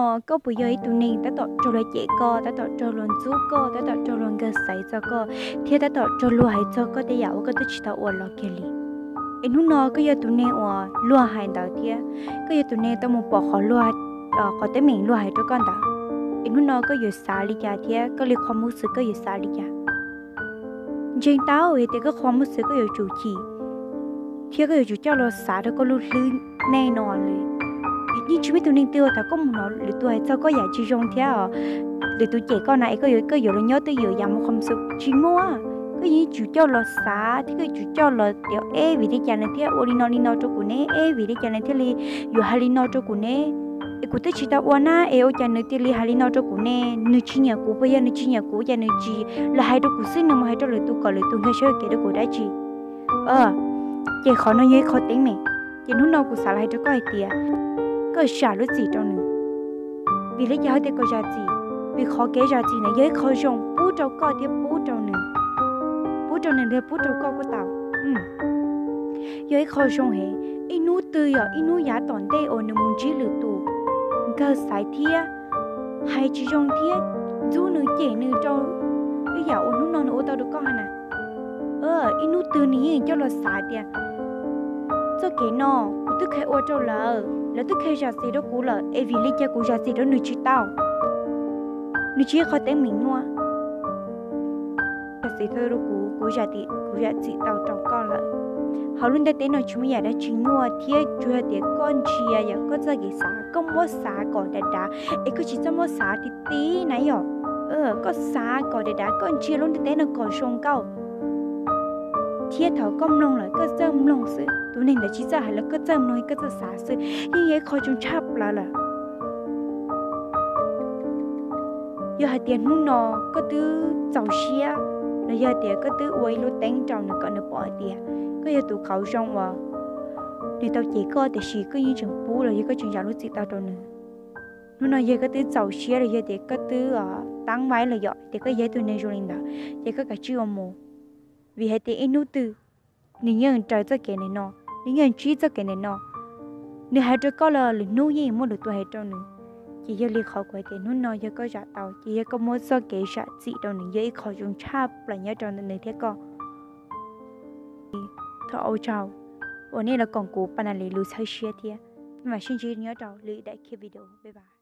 Koj puas yog ib tug neeg tab tom raug luag cem koj, tab tom raug luag ntxub koj, tab tom raug luag nkag xaiv txog koj, thiab tab tom raug luag hais txog koj tej yam uas koj twb tsis tau ua los kiag li? Es hnub no koj yog tus neeg uas luag hais ntawd thiab koj yog tus neeg tau mus pom qhov luag, qhov teeb meem luag hais rau koj ntawd, es hnub no koj yuav xav li cas thiab koj li qhov muab xwm koj yuav xav li cas? Ntseeg tau hais tias koj qhov muab xwm koj yuav tsum chim thiab koj yuav tsum coj los xav rau koj lub hlwb neej no li. Yeej tsis muaj ib tug neeg twg uas thaum koj mus hnov lwm tus hais txog koj yam tsis zoo thiab lwm tus cem koj na es koj yuav, koj yuav los nyob twj ywm yam muaj qhov muab xwm, tsis muaj. Koj yeej tsum coj los xav thiab koj yuav tsum coj los tias eb vim li cas nws thiaj ua li no li no rau kuv ne, eb vim li cas nws thiaj li yuav hais li no rau kuv ne, es kuv twb tsis tau ua na es ua cas nws thiaj li hais li no rau kuv ne? Nws tsis nyiam kuv, puas yog nws tsis nyiam kuv cas nws tsis los hais rau kuv xwb, nws mus hais rau lwm tus kom lwm tus nkag siab kev rau kuv dab tsi? Ces qhov no yog ib qho teeb meem. Ces hnub no kuv xav los hais rau koj hais tias koj zam lub txim rau nws, vim li cas ho tias kom zam txim? Vim qhov kev zam txim ntawd yog ib qho zoo pub rau koj thiab pub rau nws, pub rau nws thiab pub rau koj kuj tau. Yog ib qho zoo heev. Ib hnub twg yog ib hnub yav tom ntej uas nws mus ntsib lwm tus nkag xaiv thiab hais tsis zoo thiab ntxub nws cem nws rau ib yam uas hnub no nws ua tau rau koj ha na, ib hnub twg nws yeej coj los xav tias txoj kev no kuv twb kheev ua rau lawv, lawv twb kheev zam txim rau kuv lawm es vim li cas kuv zam txim rau nws tsis tau? Nws tsis yog qhov teeb meem nyuaj. Zam txim tau rau kuv, kuv zam txim tau rau koj lawm. Hauv lub ntiaj teb no tsis muaj yam dab tsi nyuaj thiab tsuas yog tias koj ntsia yog koj txoj kev xav, koj muab xav kom dav dav es koj tsis txhob muab xav ti ti na yom. Koj xav kom dav dav, koj ntsia lub ntiaj teb no kom zoo nkauj. Thiab thaum koj mloog lawm koj txawj mloog xwb, tus neeg ntawd tsis txawj hais los koj txawj mloog koj txawj xav xwb, yeej yog ib qho zoo tshaj plaws lawm. Yog hais tias hnub no koj twb txaus siab los yog tias koj twb ua ib lub teeb rau nws kom nws pom hais tias koj yog tus qauv zoo uas nws tau cem koj tiam sis koj yeej tseem pub los yog koj tseem zam lub txim tau rau nws. Hnub no yog koj twb txaus siab los yog tias koj twb tab vaib los yom tias koj yog ib tug neeg zoo li ntawd, ces koj kav tsij ua mus. Vim hais tias ib hnub twg nws yeej raws txoj kev ntawm no, nws yeej ntsib txoj kev ntawm no, nws hais rau koj los lwm hnub yeej muaj lwm tus hais rau nws. Ces yog li qhov kuv hais tias hnub no yog koj zam tau ces yog koj muab txoj kev zam txim rau nws, yog ib qho zoo tshaj plaws nyob rau ntawm nws thiab koj. Thov ua tsaug uas nej los koom kuv Paj Nas Lis lus txhawb siab thiab. Nej mam sib ntsib nyob rau lwm daim video, bye bye.